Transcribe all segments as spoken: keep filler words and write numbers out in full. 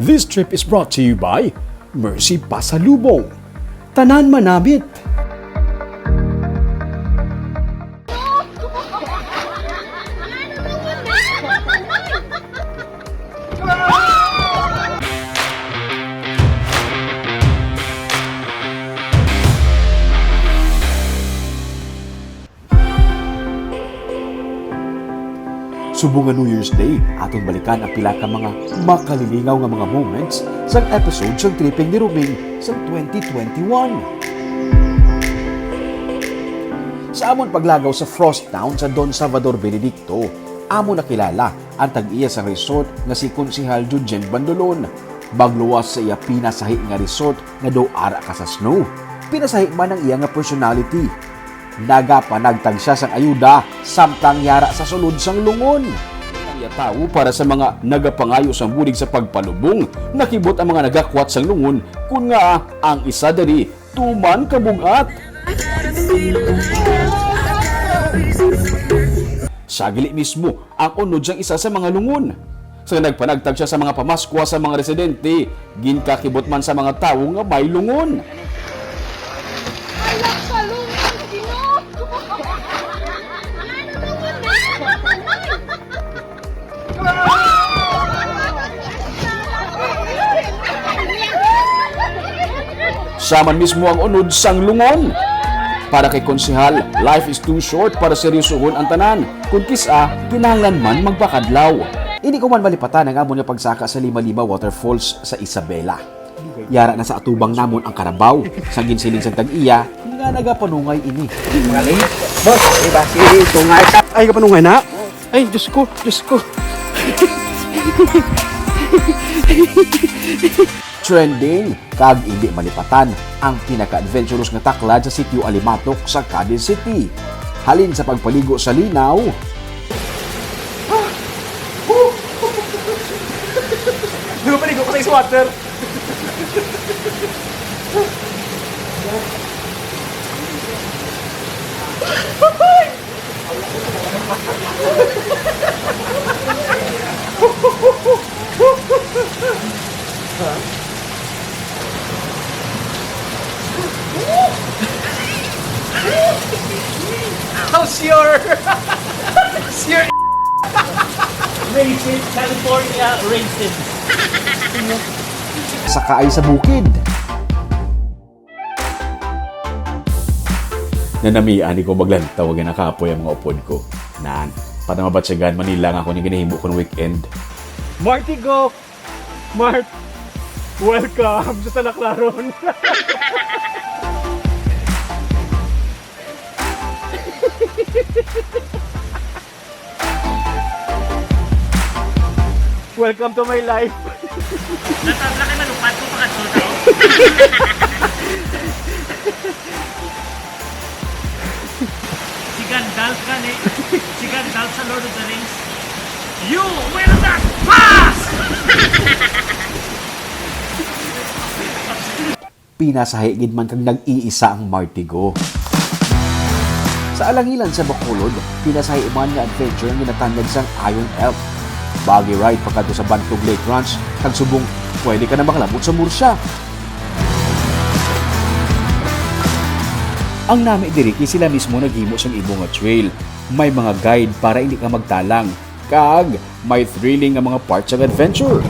This trip is brought to you by Mercy Pasalubong. Tanan manamit. Subong nga New Year's Day, aton balikan ang pila ka mga makalilingaw nga mga moments sang episode sang Tripping ni Roming sang twenty twenty-one. Sa amon paglagaw sa Frost Town sa Don Salvador Benedicto, amo nakilala ang tag-iya sang resort nga si Konsehal Judgen Bandolon. Magluwas sa iya pinasahi nga resort nga daw ara ka sa snow. Pinasahi man ang iya nga personality. Nagapanagtag sia sang ayuda samtang yara sa sulod sang lungon. Ang iya tawo para sa mga nagapangayo sang bulig sa pagpalubong, nakibot ang mga nagakwat sang lungon, kun nga ang isa diri tuman kabug-at. Sagili mismo ang unod sang isa sa mga lungon. Sa nagpanagtag sia sa mga pamaskwa sa mga residente, ginkakibot man sa mga tawo nga may lungon. Anak sa lungon, Ginoo! Sia man mismo ang unod sang lungon. Para kay Konsehal, life is too short para seryosohon ang tanan. Kung kis-a, kinahanglan man magpakadlaw. Hindi ko man malipatan ang amon nga pagsaka sa Lima-Lima Waterfalls sa Isabela. Yara na sa atubang namon ang karabaw. Sa ginsiling sang tag-iya, nga nagapanungay ini. Boss, di ba si Tungay? Ay, kapanungay na? Ay, Diyos ko, Diyos ko. Trending kag indi malipatan ang pinaka-adventurous nga taklad sa Sitio Alimatok sa Cadiz City. Halin sa pagpaligo sa linaw, Di ba paligo ko sa ice water? How's your, how's your raisin? California raisin. Sakaay sa bukid. Nanamian ni ko maglantaw, ginakapoy ang mga upod ko. Nan, para mabatyagan man nila nga ako ni ginahimo kung weekend. Martigo! Mart! Welcome sa Talaklaron! Welcome to my life. Natabla kay malupad ko pa kadto daw. Si Gandalf gani. Si Gandalf sa Lord of the Rings. You will not pass! Pinasahi gid man kag nag-iisa ang Martigo. Sa alangilan sa Bacolod, pinasahi man nga adventure ang ginatanyag sang Iron Elk. Buggy ride pakadto sa Bantog Lake Ranch, kag subong pwede ka na makalabot sa Murcia. Ang nami diri kay sila mismo naghimo sang imo nga trail. May mga guide para hindi ka magtalang. Kag may thrilling nga mga parts sang adventure.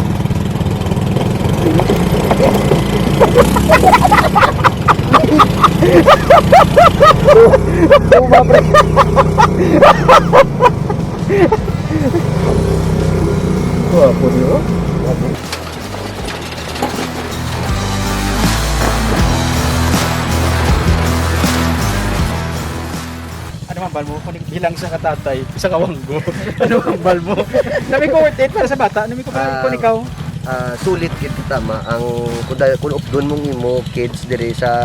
Gwapo niyo. Ano hambal mo? Kung bilang sa katatay, sa kawanggo. Ano hambal mo? Nami ko worth it para sa bata. Nami ko para Ah, kung ikaw. Ah, sulit gid tama ang kung, da- kung updon mong imo kids dire sa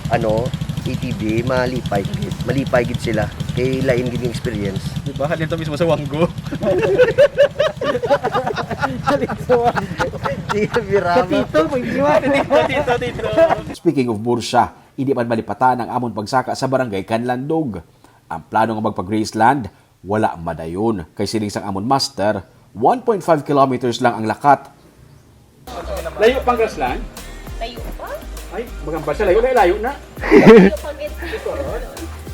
ano, A T V, malipay gid. Malipay gid sila. Kay lain gid yung experience. Di ba? Halin to mismo sa wanggo. Halin sa wanggo. Di Sa birama. Tito, mo iwan. Tito, tito, tito. Speaking of Murcia, hindi man malipatan ang amon pagsaka sa Barangay Canlandog. Ang plano nga magpa-Graceland, wala madayon. Kay siling sang amon master, one point five kilometers lang ang lakat. Layo pang Graslan? Layo pa? Ay, magambal siya. Layo na, layo na. Layo pa, gid.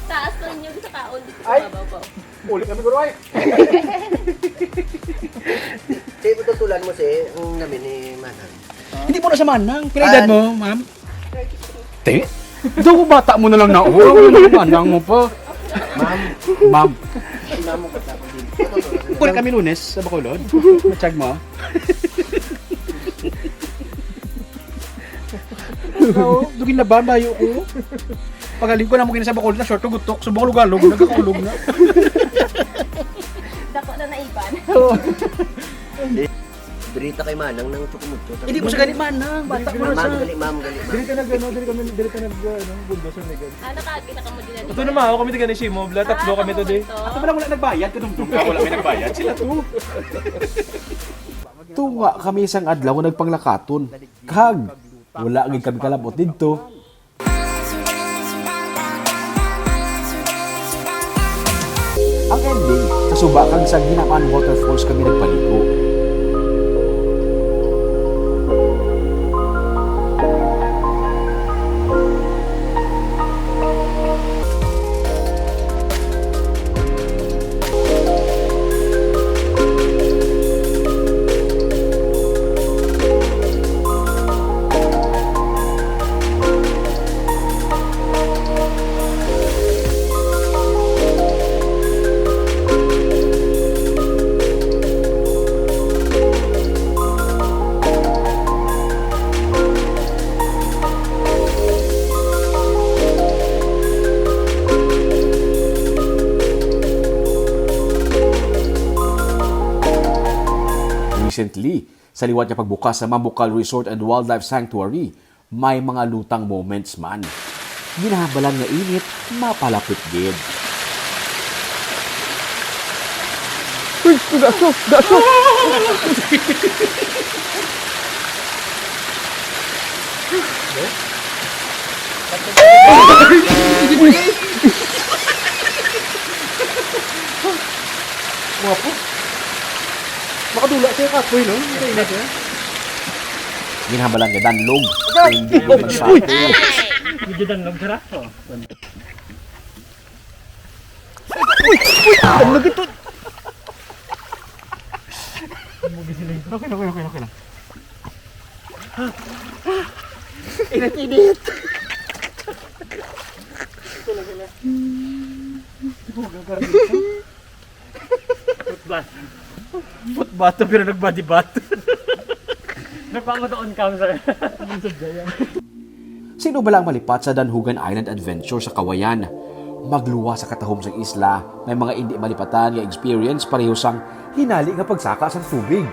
Taas lang yung sa kaon dito sa Ay. Babaw. Uli kami, guro, ay. Di mo tutulan mo si, ang namin ni Manang. Hindi mo na siya manang. Pila edad mo, ma'am? Te? Daw bata mo na lang na. Oh, manang mo pa. Ma'am. Ma'am. Kulit kami Lunes sa Bacolod. Matsyag mo. Ikaw, dugin na ba? Bayo ko. Pagaling ko na mo kini sa Bacolod na short, gutok. Subong lugalog, nagkakulog na. Dako na naiban. Oo. Birita kay Manang ng Chukumutso. Hindi mo siya gani, Manang. Bata mo na Ma'am, siya. Gali, ma'am, gali, ma'am. Dili ka nag, ano, dili kami, dili ka nag, ano, bulldozer, Megan. Ah, naka-, kita ka mo din na Ito naman, ako kami taga ni Simo, bla, tatlo Ah, kami to, di. Ito pala wala nagbayad, kadumdum ka, wala may nagbayad. Sila to. Tunga kami isang adlaw nga nagpanglakaton. Kag, wala gid kami kalabot didto. Ang ending, sa suba kag sa Ginaman Waterfalls kami nagpaligo. Recently, sa liwat nga pagbukas sa Mambukal Resort and Wildlife Sanctuary, may mga lutang moments man. Ginahambalan nga init, mapalapit gid. Uy, gaso, gaso! Guwapo. Makadula siya kapoy, no? Hindi na siya. Ginhambalan nga danlog. Hindi ko magsapos. Medyo danlog, sir, ah. Oh. Uy! Uy! Danlog ito! Okay, okay, okay, okay lang. Init-init! Foot bath. Foot bath, pero nag-body bath. Nagpamataon ka, sir. Ang sadya yan. Sino bala ang malipat sa Danhugan Island Adventure sa Kawayan? Magluwas sa katahom sang isla, may mga indi malipatan nga experience pareho sang hinali nga pagsaka sang tubig.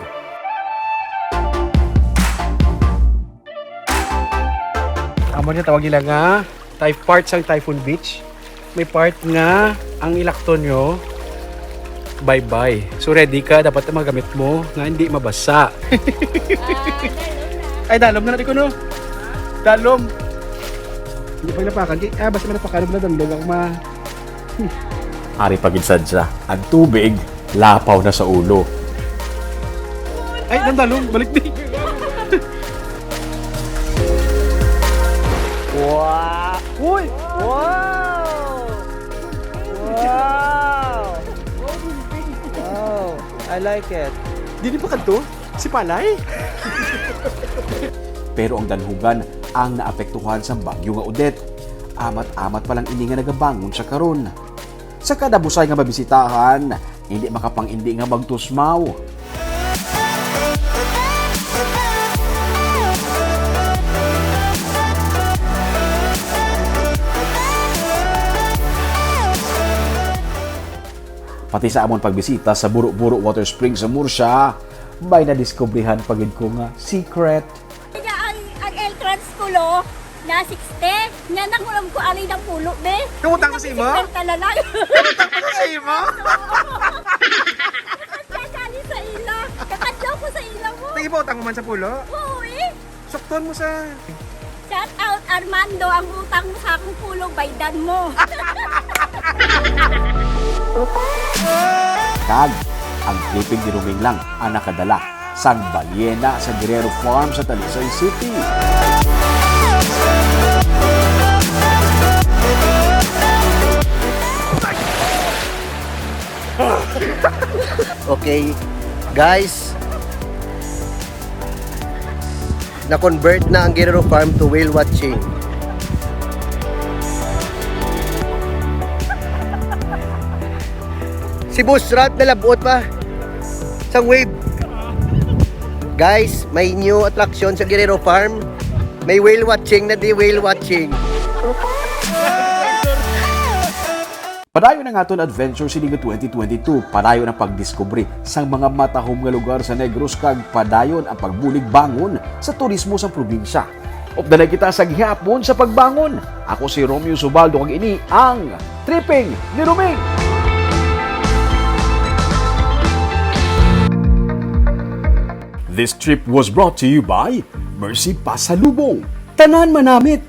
Amo niya tawag nila nga type part sang Typhoon Beach. May part nga ang ilakton nyo, bye-bye. So, ready ka, dapat ang mga gamit mo nga hindi mabasa. Ah, dalom na. Ay, dalom na natin ko, no? Dalom. Hindi pa napakan. Di, ah, basta may napakan, na dalom ako ma-, Ari pa gid sad siya. Ang tubig, lapaw na sa ulo. Ay, nandalong, balik di. Wow! Uy! Wow! Wow! Wow! I like it. Dili pa kadto? Si Palay? Pero ang Danhugan ang naapektuhan sa bagyo nga Odette. Amat-amat pa lang ini nga nagabangon siya karon. Sa kada Busay nga mabisitahan, hindi makapang-indi nga magtusmaw. Pati sa amon pagbisita sa Buro-Buro Water Springs sa Murcia, may nadiskubrihan pa gid ko nga secret. Kaya ang, ang entrance ko, lo, na sixty. Nga nangulam ko, alay ng pulo, be. Nangutang ko sa imo? Sixty na lang. Nangutang ko sa imo? Kakali sa ila. Kakadlaw ko sa ila mo. Nag-ipautang mo man sa pulo? Oo, eh. Sukton mo sa Shout out, Armando. Ang utang mo sa akong pulo, baydan mo. Kag, ang clipping ni Roming lang ang nakadala. sang Balyena sa Guerrero Farm sa Talisay City. Okay, guys, na-convert na ang Guerrero Farm to whale watching. Si Boss Rat nalabot pa sang wave. Guys, may new attraction sa Guerrero Farm. May whale watching na di whale watching. Padayon ang aton adventure sini nga twenty twenty-two. Padayon ang pagdiskubre sang mga matahom nga lugar sa Negros kag padayon ang pagbulig bangon sa turismo sa probinsya. Updanay kita sa gihapon sa pagbangon. Ako si Romeo Subaldo kag ini ang Tripping ni Roming. This trip was brought to you by Mercy Pasalubong. Tanan manamit.